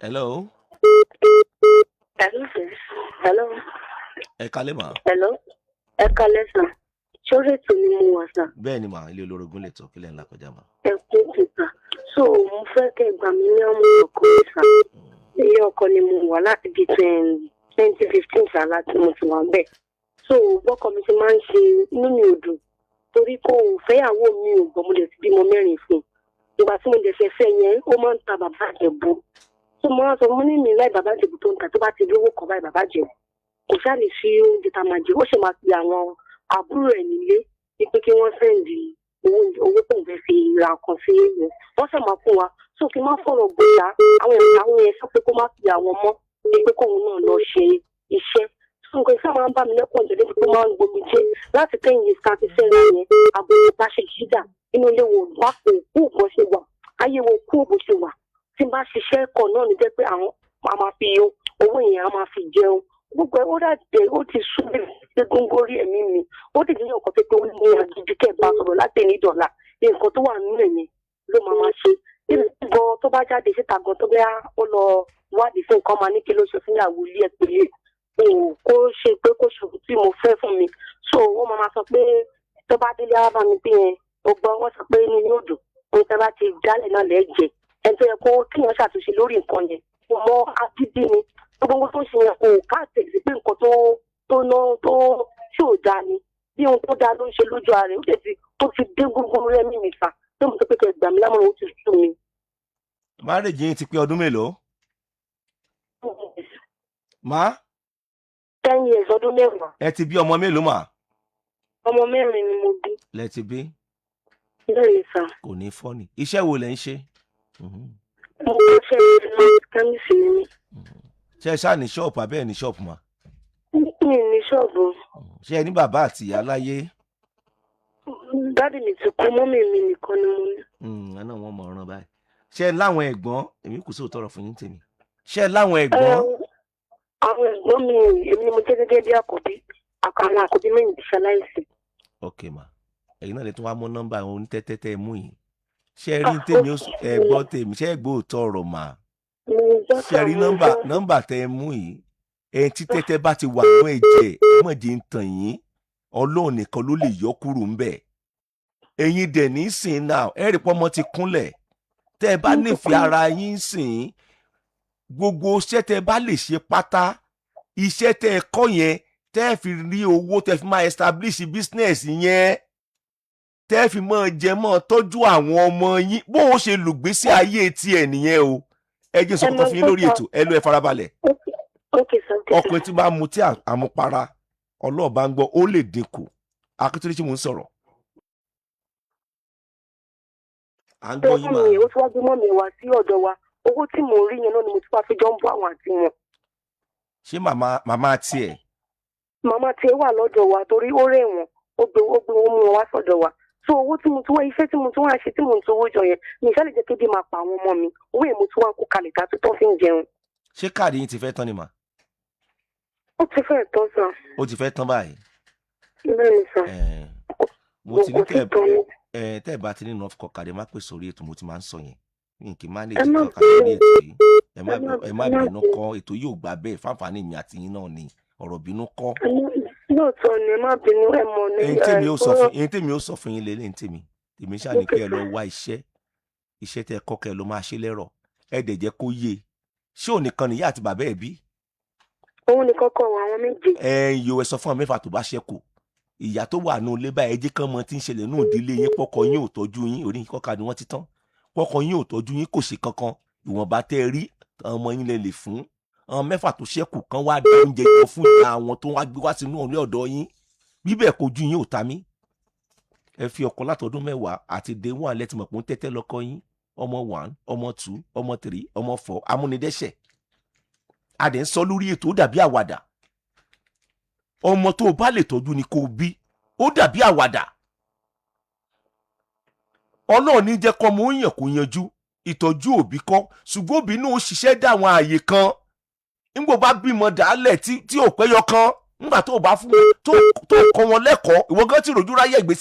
Hello. Hello, sir. Hello. Ẹ kalẹ́ mà. Hello. Ẹ kalẹ́ sir. Sórí ètò ni mo wà sir. Bẹ́ẹ̀ ni mà, ilé olórogún lè tọ́ kílẹ̀ ńlá kọjá mà. Ẹ kú ètò sir. So mo fẹ́ kẹ́ ẹ gbà mí ní ọmọ ọkọ mi sir. Ilé ọkọ ni mo wà láti bíi 2015 sir láti mo ti wà ń bẹ̀. So bọ́kọ mi ṣe máa ń ṣe, inú mi ò dùn torí kò fẹ́yàwó mi ò gbọ́, mo lè ti bímọ mẹ́rin fún un. Ìgbà tí mo lè fẹ́ fẹ́ yẹn, ó máa ń ta bàbá Ìjẹ̀bú. So mo wá sọ, mo ní mi láì bàbá Ìjẹ̀bú tó ń ta, tó bá ti lówó kan báyìí, bàbá Ìjẹ̀bú kò ṣáà lè fi oúnjẹ tá a máa jẹ. Ó sì máa pe àwọn àbúrò ẹ̀ nílé wípé kí wọ́n send owó, owó tó ń fẹ́ fi ra nǹkan sí ìwọ̀n, wọ́n sì máa fún wa. So kí n má fọ̀rọ̀ gbòòdà, àwọn èèyàn, àwọn yẹn sọ pé kó má fi àwọn mọ́, pé kóun náà lọ ṣe iṣẹ́. So nǹkan ìfẹ́ máa ń bá mi lẹ́kọ̀ọ́ jẹ́ débi tó máa ń gbomi jẹ́ láti 10 years ká ti fẹ́ra yẹn. Àbúrò bá ṣe jíjà inú ilé wo bá kò kú bó ṣe wà, ayé wo kú bó ṣe wà. Tí n bá ṣiṣẹ́ kọ̀ náà ní jẹ́ pé àwọn máa ma fi owó yẹn á máa fi jẹun gbogbo ẹ. Ó dàgbé, ó ti sú mi pé góńgóri ẹ̀mí mi. Ó dìde ní ọkọ̀ pé ó ní agídí kẹ́ ẹ̀ bá sọ̀rọ̀ láti ní dọ̀là, nǹkan tó wà nínú ẹ̀yẹn ló máa ma ṣe gan. Tó bá jáde síta gan, tó bá ó lọ wádìí fún nǹkan, máa ní kí ló ṣe fún ìyàwó ilé ẹ̀ pé kó ṣe pé kó ṣe tí mo fẹ́ fún mi. So ó máa ma sọ pé tó bá délé á bá mi pé yẹn ó gbọ́, wọ́n sọ pé inú yóò dùn pé tẹ́ bá ti dálẹ̀ náà lẹ́ẹ̀jẹ̀ ẹni tó yẹ kó kíyàn ṣàtúnṣe lórí nǹkan yẹn. Kò mọ agídí ni gbogbo tó ń ṣe yẹn, kò káàtì sí pé nǹkan tó ná tó tí ò dáa ni, bí ohun tó dáa ló ń ṣe lójú ara rẹ̀. Ó dẹ̀ ti tó ti dé gbogbo rẹ̀ mí mi fà tó mo sọ pé kẹ́ gbà mí lámọ̀ràn, ó ti sú mi. Marriage yín ti pé ọdún mélòó? Má? 10 years, ọdún 10. Ẹ ti bí ọmọ mélòó mà? Ọmọ mẹ́rin ni mo bí. Lẹ ti bí? Bẹ́ẹ̀ ni sir. Kò ní fọ́ọ̀nì. Iṣẹ́ wo lẹ ń ṣe? Mo kọ́ṣẹ́ chemist ni mí. Ṣé ẹ ṣáà ní ṣọ́ọ̀pù abẹ́ ẹ̀ ní ṣọ́ọ̀pù mà? Mi ní ṣọ́ọ̀bù. Ṣé ẹ ní bàbá àti ìyá láyé? Daddy mi ti kú, mummy mi nìkan ni mo ní. Ẹ náà wọ́n mọ̀ ọ̀ràn báyìí. Ṣé ẹ láwọn ẹ̀gbọ́n? Èmi kò sí òótọ́ ọ̀rọ̀ fún yín tèmi. Ṣé ẹ láwọn ẹ̀gbọ́n? Àwọn ẹ̀gbọ́n mi, èmi ni mo jẹ́ gẹ́gẹ́ bí àkọ́bí. Àwọn àkọ́bí mẹ́rin ti ṣaláìsí. Ok ma, ẹ̀yin náà lè tún wá mú nọ́mbà àwọn onítẹ́tẹ́tẹ́ mú yìí. Ṣé ẹ rí tèmi ẹ gbọ́ tèmi, ṣé ẹ gbọ́ òótọ́ ọ̀rọ̀ mà? Mo gbọ́. Ṣé ẹ rí nọ́mbà, nọ́mbà tẹ ẹ mú yìí, ẹni tí tẹ́tẹ́ bá ti wà nínú ẹ̀jẹ̀, mọ̀jẹ̀ ń tàn yín, Ọlọ́run nìkan ló lè yọ kúrò ńbẹ̀. Ẹ̀yin dẹ̀ ní sìn náà, ẹ rí pọ́nmọ́ ti kúnlẹ̀. Tẹ́ ẹ bá nífẹ̀ẹ́ ara yín sìn, gbogbo iṣẹ́ tẹ́ ẹ bá lè ṣe pátá, iṣẹ́ tẹ́ ẹ kọ́ yẹn, tẹ́ ẹ fi rí owó, tẹ́ ẹ fi máa establish business yẹn, tẹ́ ẹ fi máa jẹ, máa tọ́jú àwọn ọmọ yín, bó o ṣe lùgbésí ayé tiẹ̀ nìyẹn o. Ẹ jẹ́ sọ kọ́kọ́ fún yín lórí ètò, ẹ lọ, ẹ farabalẹ̀. Ok sir, ok sir. Ọkùnrin tí bá mutí àmupara, ọlọ́ọ̀bá ń gbọ́, ó lè dínkù. Akíntúndé, tí mò ń sọ̀rọ̀, à ń gbọ́ yín mà. Mi ó ti wá gbé mummy wá sí ọ̀dọ̀ wa. Owó tí mò ń rí yẹn náà ni mo ti wá fi jọ ń bọ́ àwọn àti wọn. Ṣé màmá tiẹ̀? Màmá tiẹ̀ wà lọ́dọ̀ wa torí ó rẹ̀ wọ́n, ó gbé wọn, mú wọn wá sọ́dọ̀ wa. So owó tí mo tún wá, iṣẹ́ tí mo tún wá ṣe, tí mo ń towó jọ yẹn, mi ìṣe lè jẹ́ kébi máa pa àwọn ọmọ mi. Owó yẹn mo tún wá kó kalẹ̀ ká tó tán fi ń jẹun. Ṣé káàdì yín ti fẹ́ tán ni mà? Ó ti fẹ́ẹ̀ tán sir. Ó ti fẹ́ tán báyìí? Bẹ́ẹ̀ ni sir. Ẹ̀ẹ́n, mo ti ní Kò sí kẹ́ tán ní. ẹ tẹ́ ẹ bá ti ní enough kọ̀kadì, má pè sórí ètò. Mo ti máa ń sọ yẹn, mi kì í má lè Ẹ jí má kọ̀kadì lórí bínú. ètò yìí. Ẹ má Ẹ má ẹ má ẹ má bínú bínú. kọ́, ètò yóò gbà bẹ́ẹ̀. Fáǹfààní mi àti yín náà ni, ọ̀rọ̀ bínú kọ́. Lóòótọ́ ni, ẹ má bínú, ẹ mọ̀ ní. Ẹni tèmi ó sọ fún ẹni tèmi ó sọ fún yín lélẹ́yìn, tèmi ṣáà ní kẹ́ ẹ lọ wá iṣẹ́, iṣẹ́ tẹ́ ẹ kọ́, kẹ́ ẹ lọ máa ṣe lẹ́rọ̀. Ẹ dẹ̀ jẹ́ kó yé. Ṣé òun nìkan nìyá àti bàbá ẹ̀ bí? Òun nìkan kọ́, àwọn méje. Ẹ ń yo, ẹ sọ fún àwọn mẹ́fà tó bá ṣẹ́kù, ìyá tó wà nù ilé báyìí, ẹ jẹ́ kán mọ tí ń ṣẹlẹ̀ nù ìdílé yín. Pọ́kọ yín ò tọ́jú yín, orí kọ́ka ni wọ́n ti tán. Pọ́kọ yín ò tọ́jú yín, kò ṣe kankan. Ìwọ̀nba tẹ́ ẹ rí ọmọ yín lè lè fún àwọn mẹ́fà tó ṣẹ́kù kan wá dá oúnjẹ jọ fún ìyá àwọn tó wá gbé wá sínú ọ̀rẹ́ ọ̀dọ̀ yín. Bíbẹ̀ kojú yín ò ta mí. Ẹ fi ọkọ látọdún 10 àti day one lẹ́tí mọ̀ pé ń tẹ́tẹ́ lọ́kọ yín. Ọmọ 1, ọmọ 2, ọmọ 3, ọmọ 4, amúnidẹ́sẹ̀. A dẹ̀ ń sọ lórí ètò, ó dàbí àwàdà. Ọmọ tó o bá lè tọ́jú ni kò bí, ó dàbí àwàdà. Ọlọ́run ní jẹ́ kọ́mọ ó yàn kó yanjú. Ìtọ́jú òbí kọ́, ṣùgbọ́n òbí náà ó ṣiṣẹ́ dá àwọn ààyè kan nígbà bá bímọ dàálẹ̀ tí ò pẹ́ yọ kan, nígbà tó o bá fún wọn tó kọ́ wọn lẹ́kọ̀ọ́, ìwọ gan ti rojú ráyè ìgbésí.